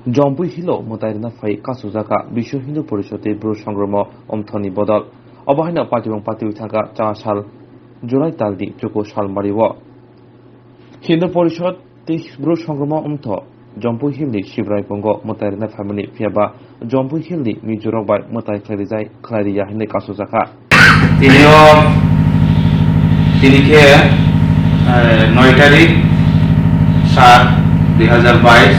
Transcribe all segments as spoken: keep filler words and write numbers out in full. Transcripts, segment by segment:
Jompui Hill o mwtai rwna phai kasujak kha Biswa Hindu Porishod tei Bru Songromo Omthoni bodol. Obo haino paitibung paitiwi thangkha cha sal July talni chuku salmario. Hindu Porishod tei Bru Songromo Omtho Jompui Hill ni Sibrai Kongo mwtai rwna phaimani, phiyaba Jompui Hill ni Mizorok bai mwtai khlai rijai khlai riya hinwi kasujak kha. Tini o, tini khe, eh, noi tarik sat dui hazar bais.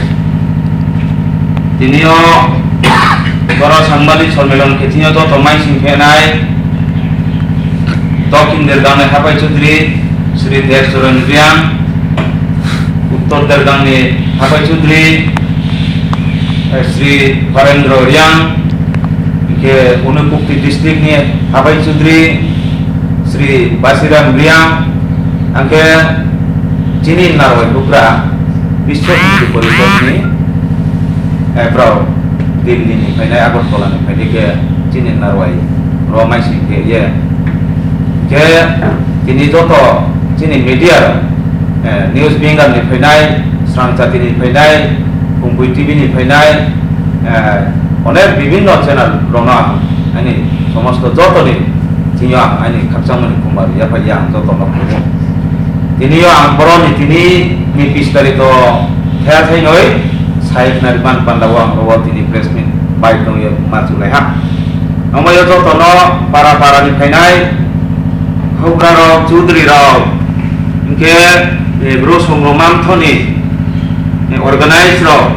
Tini o boro sangbadik sommelon khe tini o joto maising phenai Dokhin Dergangni Hapai Chaudhuri Shri Derchoron Riang, Uttor Dergangni Hapai Chaudhuri, eh, Shri Barendra Riang, hingkhe Unakoti district ni Hapai Chaudhuri Shri Basiram Riang, hingkhe chini narwai bugra Biswa Hindu Porishod ni, eh, brao Delhi ni phainai, Agartala ni phainai khe chini narwai ro maising khe ye. Khe tini joto chini media, eh, news being ni phainai, Srang Chati ni phainai, Kumbui T V ni phainai, eh, onek bibhinno channel rokno ang ani somosto jotoni tini ang ani khakchangmani khumbar yaphai ya ang jotono khumu. Tini o ang boroni tini ni bis tarikh o thaya thainoi sai khna ban panda o ang ro tini press meet bai tong ye ma chulai ha. Omo yo jotono para para ni phainai houkrarok, chudri rok, hingkhe, eh, Bru Songromo Omthoni, eh, organize rok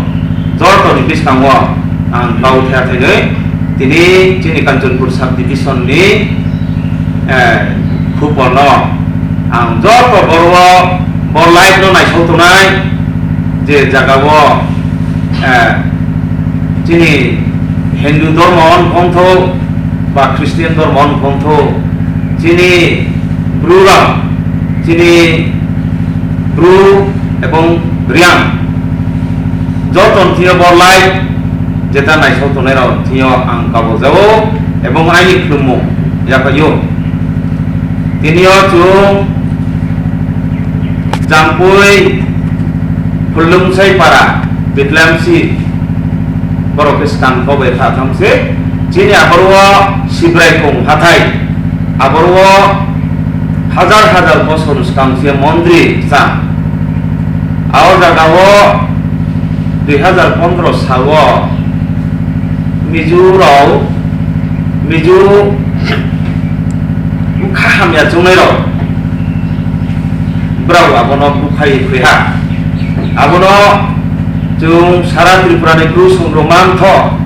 jotoni bwskango ang kau thaya thainwi tini chini Kanchanpur sub division ni, eh, khupor no ang joto boro bo live no naisok tongnai je jaga o, eh, chini Hindu dhormo wngkhontho ba Christian dhormo wngkhontho, chini Bru rok, chini Bru ebong Riang joto thio bo live jeta naisok tongnai rok thio ang kabo jao ebong aini khulumung yaphai o. Tini o chwng Jampui Phullungsai para Bethlehem si borok khe swkang kok bai kha thang se. Chini aboro o Sibrai Kong hathai, aboro o hajar hajar bosor swkang se mondri cha. A o jaga o dui hazar pondro salo Mizo rok, Mizo bwkha hamya chongnai rok, brao abono bukhai phaiha. Abono chwng sara Tripura ni Bru Songromo Omtho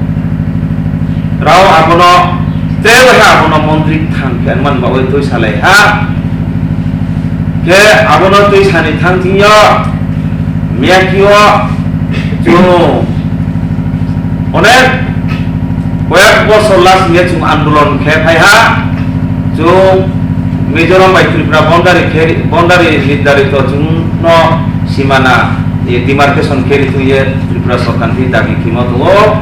rao abono tei abono mondri thang khe man bawi twi salai ha. Khe abono twi sani thang thing yo miyaki o chwng onek koyak bosor last ye chwng andolon khe phai ha. Chwng Mizoram bai Tripura boundary khe, boundary nirdharito chwng no simana, eh, demarcation khe ri thung ye Tripura sorkar ni dabi khimo tongo.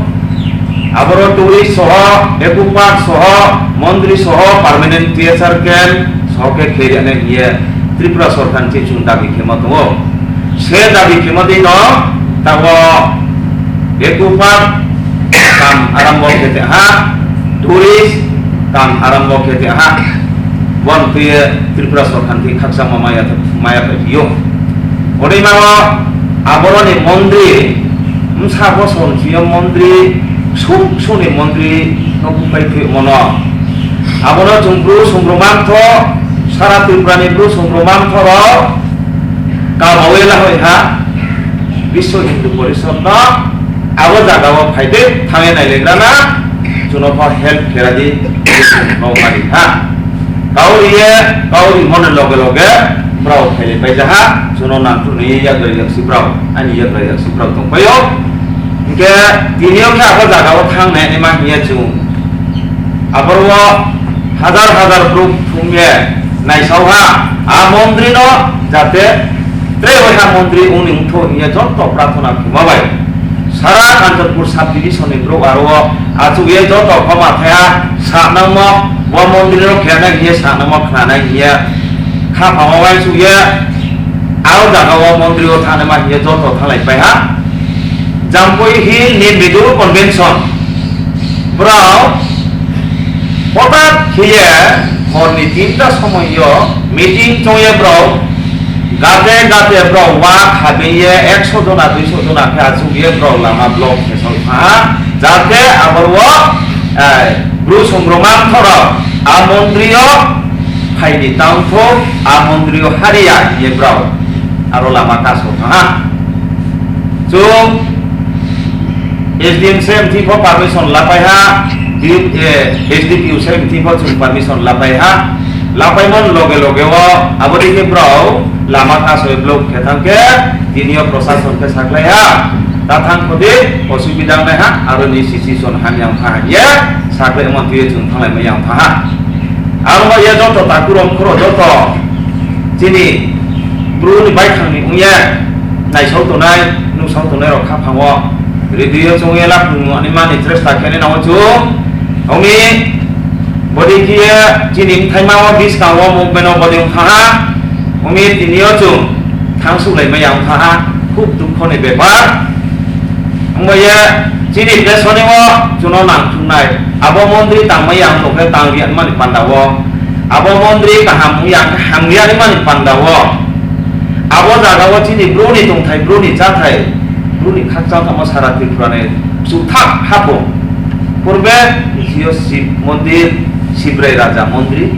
Aboro tourist soho, eco park soho, mondri soho, permanent T S R camp soho khe khe ri ane hiye Tripura sorkar ni chwng dabi khimo tongo. Se dabi khimo dei no tabo eco park kam arambo khe te ha, tourist kam arambo khe te ha. Bon tuye Tripura sorkar ni khaksa ma maya, maya phai yo. Odei mano aboroni mondri, msa bosor ni mondri, suk suni mondri no buphai thwi mono. Abono chwng Bru Songromo Omtho, sara Tripura ni Bru Songromo Omtho rok kabawi lahoi ha, Biswa Hindu Porishod no abo jaga o phai de thangwi nailegra na, chuno pha help khe radi no mani ha. Kauri ye, kauri mone loge loge brao khaile pai jaha, chuno nang tu ni yagra yak si brao, ani yagra yak si brao tong paio. Hingke tini o khe abo jaga o thang nai ma hiya chung. Aboro o hajar hajar bru thung ye naisao ha, a mondri no jate tre bai ha mondri uni ungtho hiya joto prarthana khuma bai. Sara Kanchanpur sub division ni borok aro o achuk ye joto khoma thaya sa nangmo, bo mondri rok khe nang ye sa nangmo khna nang ye kha phama bai suk ye aro jaga o mondri o thana ma ye joto thalai pai ha. Jampui Hill ni Middle Convention, borok hotat khiye horni tinta somoyo meeting chongye borok gate gate borok wa khabiye ekso jona duiso jona khe achukye borok lama block khe sal kha, jate aboro, eh, Bru songroma mthoro a mondrio phaini tangtho, a mondrio hariya hiye borok aro lama kaso kha. Chwng S D M se mthi pho permission lapai ha, D-, eh, S D P O se mthi pho chwng permission lapai ha. Lapai mon loge loge o abo dikhe borok lama kasoi block khe thang khe tini o prosason khe saklai ha. Ta thang khodi osubida wngnai ha, aro ni situation hamya wngkha ha ye saklai mon twi chwng thanglai maya wngkha ha. Aro ba ye joto takurok khoro joto chini Bru ni baithang ni wngya naisok tonai, nuksak tonai rok khapang o radio chongya laphung ani mani chesta khe nai nango chwng. Omi bodi kiye chini bthaima o biskang o movement o bodi wngkha ha. Omi tini o chwng thang suklai maya wngkha ha. Khub dukho ni bepar. Wngbaye chini besoni o chuno nangthungnai. Abo mondri tangmaya wngkhe tangriya mani panda o. Abo mondri kaham wngya wngya mani panda o. Abo jaga o chini Bru ni tongthai, Bru ni chathai, Bru ni khakchang tamo sara Tripura ni chuthak hapo. Purbe Sio Shiv mondir, Sibrai Raja mondri,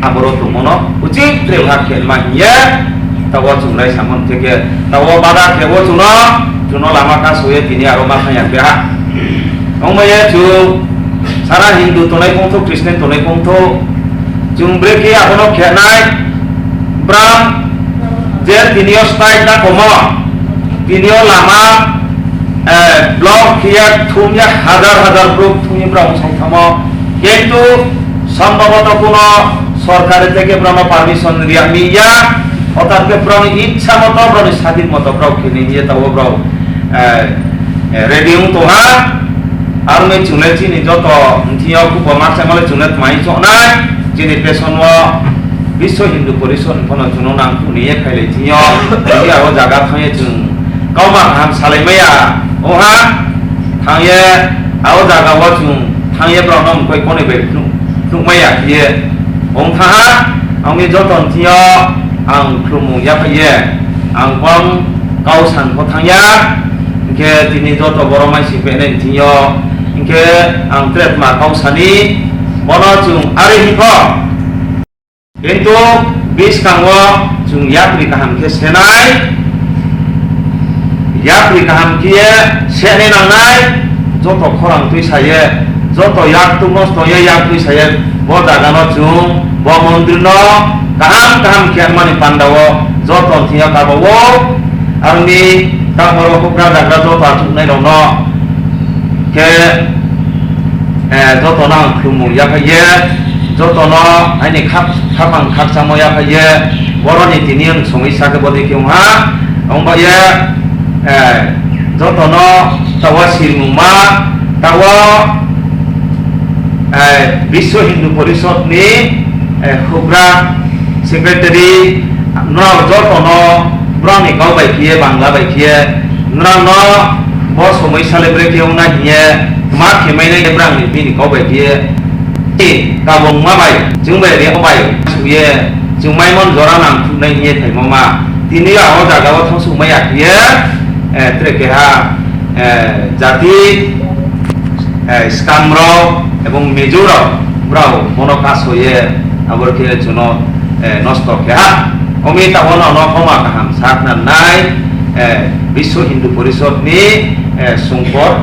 aboro tongmano uchik tre bhag khelma hiye, tawo chwng rai samon theke, tawo bada khebo chuno, chuno lama kasoye tini aro ma khaya keha. Ongmaya chu sara Hindu tonai pongtho, Christian tonai pongtho, chwng brekhe abono khenai, bram je tini o style da komo, tini o lama, eh, block khiya thumya hajar hajar brouh thumya brouh wngsaithamo. Kintu sombhoboto kuno sorkari theke borokno permission riya miya, otarke borokni ichha moto, borokni sadin moto borok khini hiye tabok borok, eh, eh, ready wng tongha. Aroni chwngno chini joto mthiyo kubo maksa male chwngno twmai choknai, chini peson o Biswa Hindu Porishod ni phano chwngno nang phunukye khailai thwiyo, tini abo jaga thangye chwng kauma kaham salai maya. Oha thangye abo jaga o chwng thangye borokno mukoi konwi bai phunuk-, phunuk maya khiye. Ong thaha, ang ni joto thwiyo ang khulumung yaphaiye. Ang bong kau san pho thangya, hinkhe tini joto borok mai sing phainai thwiyo, hinkhe ang tretma kau sani, bono chwng ari hinkho. Kintu bwskango chwng yapri kaham khe senai, yapri kaham khe senai nangnai, joto khorang twi saye, joto yak tuk nosto ye yak twi saye, bo jagano chwng, bo mondirno kaham kaham khe mani pandao joto thwiya kabao, aroni tamoro hukra jagra joto achuknai rokno khe, eh, jotono ang khulumung yaphaiye, jotono aini khap-, khapang khakchangmo yaphaiye, boroni tini ang songwi sakhe bodei khe wngha, wngbaye, eh, jotono tawa sirmungma, tawa, eh, Biswa Hindu Porishod ni, eh, hukra secretary, norok jotono borokni kok bai khiye, Bangla bai khiye, norokno bo somoi salai bwrwi khe wngna hiye, ma khe mainai borokni bini kok bai khiye. Ni kabung ma bai, chwng bai riyang bai, suye, chwng mai mon jora nang thuknai hiye thaimo ma. Tini o jaga o thang suk maya khiye, eh, tre keha, eh, jati, eh, Skam rok ebong Mizo rok, borok bono kasoye, abor khe chwngno, eh, nosto khe ha. Omi tabok no, no khoma kaham sakna nai, eh, Biswa Hindu Porishod ni, eh, Songkor,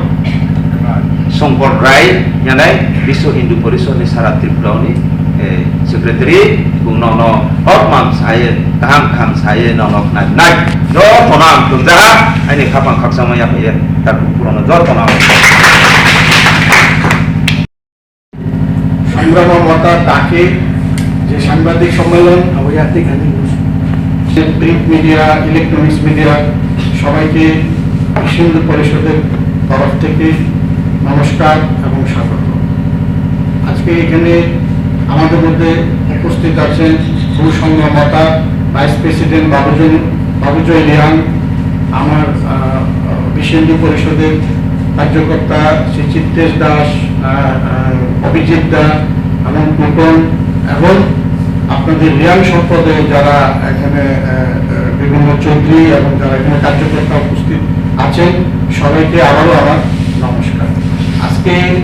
Songkor Rai, yanai Biswa Hindu Porishod ni sara Tripura ni, eh, secretary, bung no, no, hok mang saye, kaham kaham saye, no, no, nai, nai, jotono ang thumjaha, aini khapang khakchangma yaphaiye, tak purano jotono ang. সংগ্রাম মতা ডাকে যে সাংবাদিক সম্মেলন, print media, electronics media, সবাইকে বিশ্ব হিন্দু পরিষদের তরফ থেকে নমস্কার এবং স্বাগত। আজকে এখানে আমাদের মধ্যে উপস্থিত আছেন বু সংগ্রাম মতা, ভাইস প্রেসিডেন্ট বাবুজন-, বাবুজয় রিয়াং, আমার, আহ, বিশ্ব হিন্দু পরিষদের কার্যকর্তা শ্রী চিত্তেশ দাস, আহ, আহ, অভিজিৎ দা এবং টুটন এবং আপনাদের রিয়াং সম্প্রদায়ে যারা এখানে, আহ, আহ, বিভিন্ন চৌধুরী এবং যারা এখানে কার্যকর্তা উপস্থিত আছেন, সবাইকে আবারও আমার নমস্কার। আজকে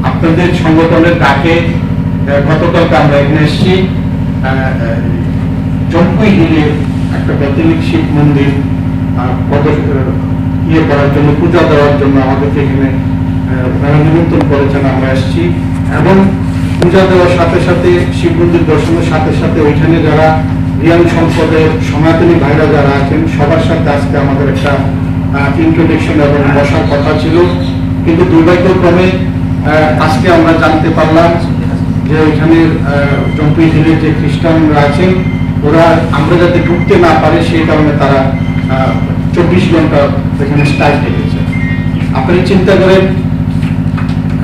আপনাদের সংগঠনের ডাকে, আহ, গতকালকে আমরা এখানে এসেছি। আহ, আহ, জম্পুই হিলে একটা ক্যাথলিক শিব মন্দির, আহ, প্রদর্শ-, আহ, ইয়ে করার জন্য, পূজা দেওয়ার জন্য আমাদেরকে এখানে, আহ, ওনারা নিমন্ত্রণ করেছেন, আমরা এসেছি। এবং পূজা দেওয়ার সাথে সাথে, শিব মন্দির দর্শনের সাথে সাথে ওইখানে যারা রিয়াং সম্প্রদায়ের সনাতনী ভাইরা যারা আছেন, সবার সাথে আজকে আমাদের একটা, আহ, ইন্ট্রোডাকশন এবং বসার কথা ছিল, কিন্তু দুর্ভাগ্যক্রমে, আহ, আজকে আমরা জানতে পারলাম যে ওইখানে, আহ, জম্পুই হিলের যে খ্রিস্টানরা আছেন, ওরা, আমরা যাতে ঢুকতে না পারে, সেই কারণে তারা, আহ, চব্বিশ ঘন্টা ওইখানে স্ট্রাইক রেখেছে। আপনারা চিন্তা করেন,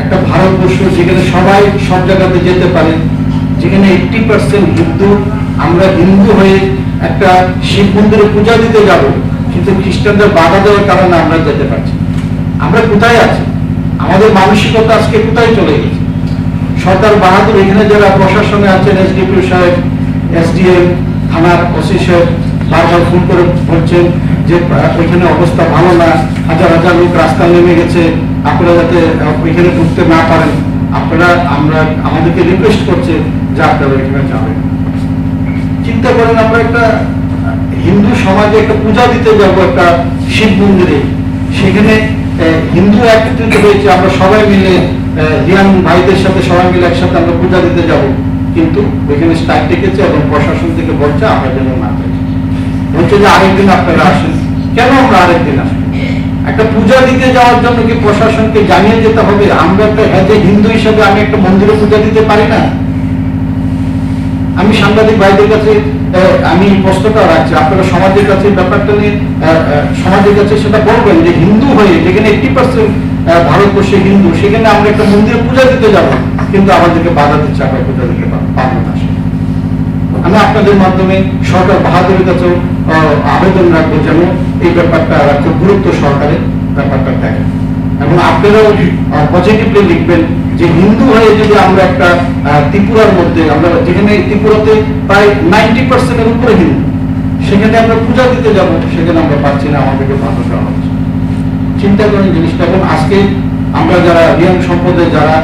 একটা ভারতবর্ষ যেখানে সবাই সব জায়গাতে যেতে পারে, যেখানে এইট্টি পার্সেন্ট হিন্দু, আমরা হিন্দু হয়ে একটা শিব মন্দিরে পূজা দিতে যাব, কিন্তু খ্রিস্টানদের বাধা দেওয়ার কারণে আমরা যেতে পারছি না। আমরা কোথায় আছি? আমাদের মানসিকতা আজকে কোথায় চলে গেছে? সর্দার বাহাদুর, এখানে যারা প্রশাসনে আছেন, এসডিপিও সাহেব, এসডিএম, থানার ওসি সাহেব বারবার ফোন করে বলছেন যে, আহ, ওইখানে অবস্থা ভালো না, হাজার হাজার লোক রাস্তায় নেমে গেছে, আপনারা যাতে, আহ, ওইখানে ঢুকতে না পারেন, আপনারা, আমরা, আমাদেরকে রিকোয়েস্ট করছে যে আপনারা ওইখানে যাবেন। চিন্তা করেন, আমরা একটা, আহ, হিন্দু সমাজে একটা পূজা দিতে যাব একটা শিব মন্দিরে, সেখানে, আহ, হিন্দু একত্রিত হয়েছে, আমরা সবাই মিলে, আহ, রিয়াং ভাইদের সাথে সবাই মিলে একসাথে আমরা পূজা দিতে যাব, কিন্তু ওইখানে স্ট্রাইক ডেকেছে এবং প্রশাসন থেকে বলছে আমরা যেন না যাই। বলছে যে আরেকদিন আপনারা আসেন। কেন আমরা আরেকদিন আসবো? একটা পূজা দিতে যাওয়ার জন্য কি প্রশাসনকে জানিয়ে যেতে হবে? আমরা একটা, as a হিন্দু হিসেবে আমি একটা মন্দিরে পূজা দিতে পারি না? আমি সাংবাদিক ভাইদের কাছে, আহ, আমি এই প্রশ্নটা রাখছি, আপনারা সমাজের কাছে ব্যাপারটা নিয়ে, আহ, আহ, সমাজের কাছে সেটা বলবেন যে হিন্দু হয়ে যেখানে এইট্টি পার্সেন্ট, আহ, ভারতবর্ষে হিন্দু, সেখানে আমরা একটা মন্দিরে পূজা দিতে যাব, কিন্তু আমাদেরকে বাধা দিচ্ছে, আমরা পূজা দিতে পার-, পারবো না। আমি আপনাদের মাধ্যমে সর্দার বাহাদুরের কাছেও, আহ, আবেদন রাখবো যেন এই ব্যাপারটা খুব গুরুত্ব সহকারে ব্যাপারটা দেখেন এবং আপনারাও, আহ, পজিটিভলি লিখবেন যে হিন্দু হয়ে যদি আমরা একটা, আহ, ত্রিপুরার মধ্যে, আমরা যেখানে ত্রিপুরাতে প্রায় নাইনটি পার্সেন্টের উপরে হিন্দু, সেখানে আমরা পূজা দিতে যাব, সেখানে আমরা পাচ্ছি না, আমাদেরকে বাধা দেওয়া হচ্ছে। চিন্তা করেন জিনিসটা। এবং আজকে আমরা যারা রিয়াং সম্প্রদায়, যারা,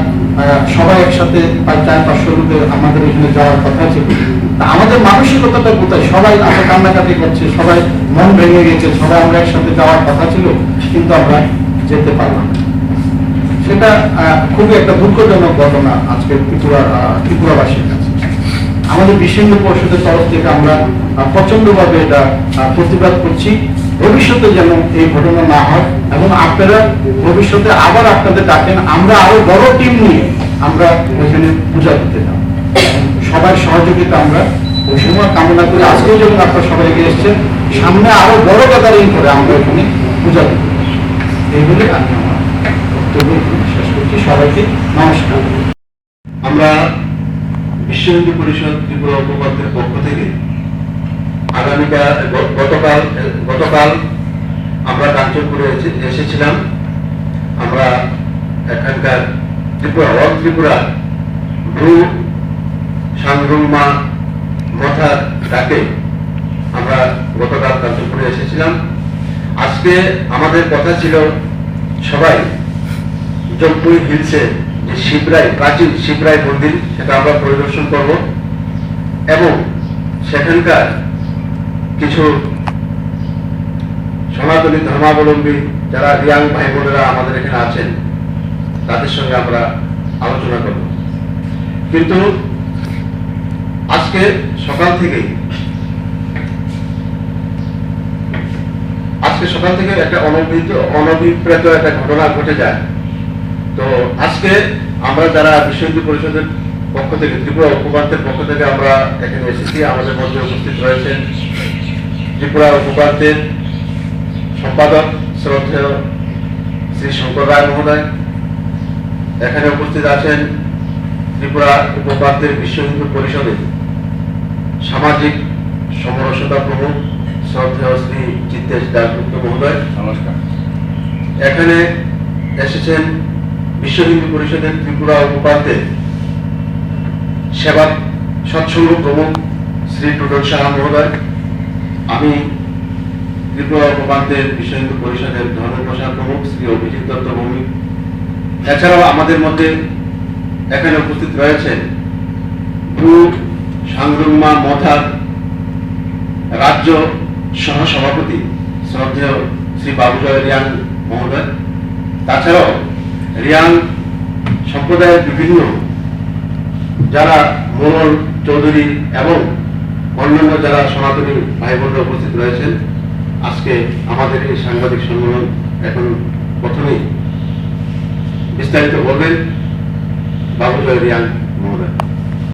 আহ, সবাই একসাথে প্রায় চার পাঁচশো লোকের আমাদের এখানে যাওয়ার কথা ছিল, তা আমাদের মানসিকতাটা কোথায়? সবাই এত কান্নাকাটি করছে, সবাই মন ভেঙে গেছে, সবাই আমরা একসাথে যাওয়ার কথা ছিল, কিন্তু আমরা যেতে পারলাম না। সেটা, আহ, খুবই একটা দুঃখজনক ঘটনা আজকে ত্রিপুরা, আহ, ত্রিপুরাবাসীর কাছে। আমাদের বিশ্ব হিন্দু পরিষদের তরফ থেকে আমরা, আহ, প্রচণ্ডভাবে এটা, আহ, প্রতিবাদ করছি। ভবিষ্যতে যেন এই ঘটনা না হয় এবং আপনারা ভবিষ্যতে আবার আপনাদের ডাকেন, আমরা আরো বড় টিম নিয়ে আমরা ওইখানে পূজা দিতে যাব। সবার সহযোগিতা আমরা ওই সময় কামনা করি। আজকেও যেমন আপনারা সবাই এগিয়ে এসছেন, সামনে আরো বড় গ্যাদারিং করে আমরা ওইখানে পূজা দিব। এই বলে আমি আমার বক্তব্য এখানে শেষ করছি। সবাইকে নমস্কার। আমরা বিশ্ব হিন্দু পরিষদ ত্রিপুরা উপপ্রান্তের পক্ষ থেকে আগামীকাল, গ-, গতকাল, গতকাল আমরা কাঞ্চনপুরে এসে-, এসেছিলাম। আমরা এখানকার ত্রিপুরা, অল ত্রিপুরা ব্রু সাংরুংমা মথার ডাকে আমরা গতকাল কাঞ্চনপুরে এসেছিলাম। আজকে আমাদের কথা ছিল সবাই জম্পুই হিলসে যে শিবরাই, প্রাচীন শিবরাই মন্দির, সেটা আমরা পরিদর্শন করব এবং সেখানকার কিছু সনাতনী ধর্মাবলম্বী যারা রিয়াং ভাই বোনেরা আমাদের এখানে আছেন, তাদের সঙ্গে আমরা আলোচনা করব। কিন্তু আজকে সকাল থেকেই, আজকে সকাল থেকে একটা অনভিহিত, অনভিপ্রেত একটা ঘটনা ঘটে যায়। তো আজকে আমরা যারা বিশ্ব হিন্দু পরিষদের পক্ষ থেকে, ত্রিপুরা উপপ্রান্তের পক্ষ থেকে আমরা এখানে এসেছি, আমাদের মধ্যে উপস্থিত রয়েছেন ত্রিপুরা উপপ্রান্তের সম্পাদক শ্রদ্ধেয় শ্রী শঙ্কর রায় মহোদয়, এখানে উপস্থিত আছেন ত্রিপুরা উপপ্রান্তের বিশ্ব হিন্দু পরিষদের সামাজিক সমরসতা প্রমুখ শ্রদ্ধেয় শ্রী চিত্তেশ দাশগুপ্ত মহোদয়। নমস্কার। এখানে এসেছেন বিশ্ব হিন্দু পরিষদের ত্রিপুরা উপপ্রান্তে সেবা সৎসঙ্গ প্রমুখ শ্রী টুটন সাহা মহোদয়। আমি ত্রিপুরা উপপ্রান্তের বিশ্ব হিন্দু পরিষদের ধর্ম প্রচার প্রমুখ শ্রী অভিজিৎ দত্ত ভৌমিক। এছাড়াও আমাদের মধ্যে এখানে উপস্থিত রয়েছেন বুট সাংরুংমা মথার রাজ্য সহ সভাপতি শ্রদ্ধেয় শ্রী বাবুজয় রিয়াং মহোদয়। তাছাড়াও রিয়াং সম্প্রদায়ের বিভিন্ন যারা মোড়ল, চৌধুরী এবং অন্যান্য যারা সনাতনী ভাই বোনরা উপস্থিত রয়েছেন, আজকে আমাদের এই সাংবাদিক সম্মেলন এখন প্রথমেই বিস্তারিত বলবেন বাবুজয় রিয়াং মহোদয়।